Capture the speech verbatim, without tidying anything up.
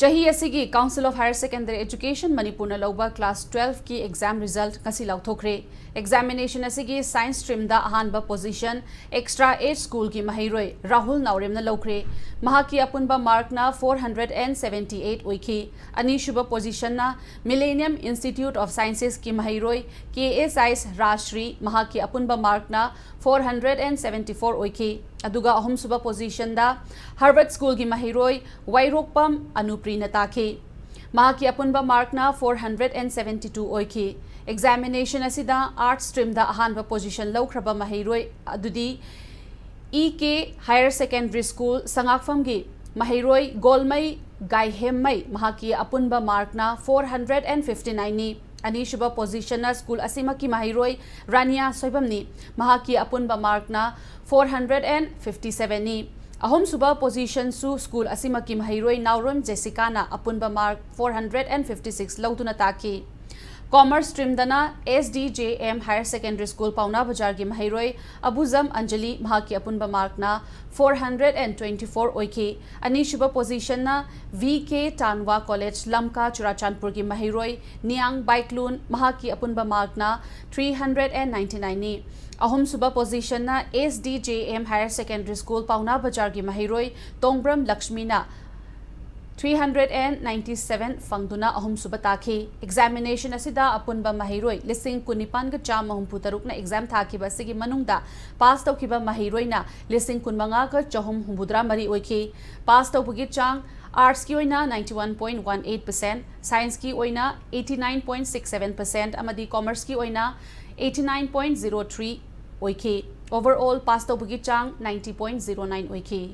ꯆꯍꯤ ꯑꯁꯤꯒꯤ Council of Higher Secondary Education ꯃꯅꯤꯄꯨꯔꯅ ꯂꯧꯕ class twelve ꯀꯤ exam result ꯉꯁꯤ ꯂꯥꯎꯊꯣꯛꯈ꯭ꯔꯦ꯫ Examination ꯑꯁꯤꯒꯤ science stream ꯗ ꯑꯍꯥꯟꯕ position extra age school ꯒꯤ ꯃꯍꯩꯔꯣꯏ ꯔꯥꯍꯨꯜ ꯅꯥꯎꯔꯦꯝꯅ ꯂꯧꯈ꯭ꯔꯦ꯫ ꯃꯍꯥꯛꯀꯤ ꯑꯄꯨꯟꯕ mark ꯅ four hundred and seventy eight ꯑꯣꯏꯈꯤ꯫ ꯑꯅꯤꯁꯨꯕ position ꯅ Millennium Institute of Sciences ꯀꯤ ꯃꯍꯩꯔꯣꯏ ꯀꯦ ꯑꯦꯁ ꯑꯥꯏꯁ ꯔꯥꯖꯁ꯭ꯔꯤ, ꯃꯍꯥꯛꯀꯤ ꯑꯄꯨꯟꯕ mark ꯅ four hundred and seventy four ꯑꯣꯏꯈꯤ꯫ ꯑꯗꯨꯒ ꯑꯍꯨꯝꯁꯨꯕ position ꯗ Harvard School ꯒꯤ ꯃꯍꯩꯔꯣꯏ ꯋꯥꯏꯔꯣꯛꯄꯝ ꯑꯅꯨꯄ꯭ꯔꯤꯅ ꯇꯥꯈꯤ꯫ ꯃꯍꯥꯛꯀꯤ ꯑꯄꯨꯟꯕ mark ꯅ four hundred and seventy two ꯑꯣꯏꯈꯤ꯫ Examination ꯑꯁꯤꯗ arts stream ꯗ ꯑꯍꯥꯟꯕ position ꯂꯧꯈ꯭ꯔꯕ ꯃꯍꯩꯔꯣꯏ ꯑꯗꯨꯗꯤ ꯏ ꯀꯦ Higher Secondary School ꯁꯉꯥꯛꯐꯝꯒꯤ ꯃꯍꯩꯔꯣꯏ ꯒꯣꯜꯃꯩ ꯒꯥꯏꯍꯦꯝꯃꯩ, ꯃꯍꯥꯛꯀꯤ ꯑꯄꯨꯟꯕ mark ꯅ four hundred and fifty nine ꯅꯤ꯫ ꯑꯅꯤꯁꯨꯕ position ꯅ school ꯑꯁꯤꯃꯛꯀꯤ ꯃꯍꯩꯔꯣꯏ ꯔꯥꯅꯤꯌꯥ ꯁꯣꯏꯕꯝꯅꯤ꯫ ꯃꯍꯥꯛꯀꯤ ꯑꯄꯨꯟꯕ mark ꯅ four hundred and fifty seven ꯅꯤ꯫ ꯑꯍꯨꯝꯁꯨꯕ position ꯁꯨ school ꯑꯁꯤꯃꯛꯀꯤ ꯃꯍꯩꯔꯣꯏ ꯅꯥꯎꯔꯣꯝ ꯖꯦꯁꯤꯀꯥꯅ ꯑꯄꯨꯟꯕ mark four hundred and fifty six ꯂꯧꯗꯨꯅ ꯇꯥꯈꯤ꯫ Commerce stream ꯗꯅ S D J M Higher Secondary School ꯄꯥꯎꯅꯥ ꯕꯖꯥꯔꯒꯤ ꯃꯍꯩꯔꯣꯏ ꯑꯕꯨꯖꯝ ꯑꯟꯖꯂꯤ, ꯃꯍꯥꯛꯀꯤ ꯑꯄꯨꯟꯕ mark ꯅ four hundred and twenty four ꯑꯣꯏꯈꯤ꯫ ꯑꯅꯤꯁꯨꯕ position ꯅ V K Tanwa College, ꯂꯝꯀꯥ, ꯆꯨꯔꯥꯆꯥꯟꯄꯨꯔꯒꯤ ꯃꯍꯩꯔꯣꯏ ꯅꯤꯌꯥꯡ ꯕꯥꯏꯛꯂꯨꯟ, ꯃꯍꯥꯛꯀꯤ ꯑꯄꯨꯟꯕ mark ꯅ three hundred and ninety nine ꯅꯤ꯫ ꯑꯍꯨꯝꯁꯨꯕ position ꯅ S D J M Higher Secondary School ꯄꯥꯎꯅꯥ ꯕꯖꯥꯔꯒꯤ ꯃꯍꯩꯔꯣꯏ ꯇꯣꯡꯕ꯭ꯔꯝ ꯂꯛꯁꯃꯤꯅ three hundred and ninety seven ꯐꯪꯗꯨꯅ ꯑꯍꯨꯝꯁꯨꯕ ꯇꯥꯈꯤ꯫ Examination ꯑꯁꯤꯗ ꯑꯄꯨꯟꯕ ꯃꯍꯩꯔꯣꯏ ꯂꯤꯁꯤꯡ ꯀꯨꯟꯅꯤꯄꯥꯟꯒ ꯆꯥꯝꯃ ꯍꯨꯝꯐꯨ ꯇꯔꯨꯛꯅ exam ꯊꯥꯈꯤꯕ ꯑꯁꯤꯒꯤ ꯃꯅꯨꯡꯗ pass ꯇꯧꯈꯤꯕ ꯃꯍꯩꯔꯣꯏꯅ ꯂꯤꯁꯤꯡ ꯀꯨꯟꯃꯉꯥꯒ ꯆꯍꯨꯝ ꯍꯨꯝꯐꯨꯇꯔꯥ ꯃꯔꯤ ꯑꯣꯏꯈꯤ꯫ Pass ꯇꯧꯕꯒꯤ ꯆꯥꯡ arts ꯀꯤ ꯑꯣꯏꯅ ninety one point one eight percent, science ꯀꯤ ꯑꯣꯏꯅ eighty nine point six seven percent ꯑꯃꯗꯤ commerce ꯀꯤ ꯑꯣꯏꯅ eighty nine point zero three ꯑꯣꯏꯈꯤ꯫ Overall pass ꯇꯧꯕꯒꯤ ꯆꯥꯡ ninety point zero nine ꯑꯣꯏꯈꯤ꯫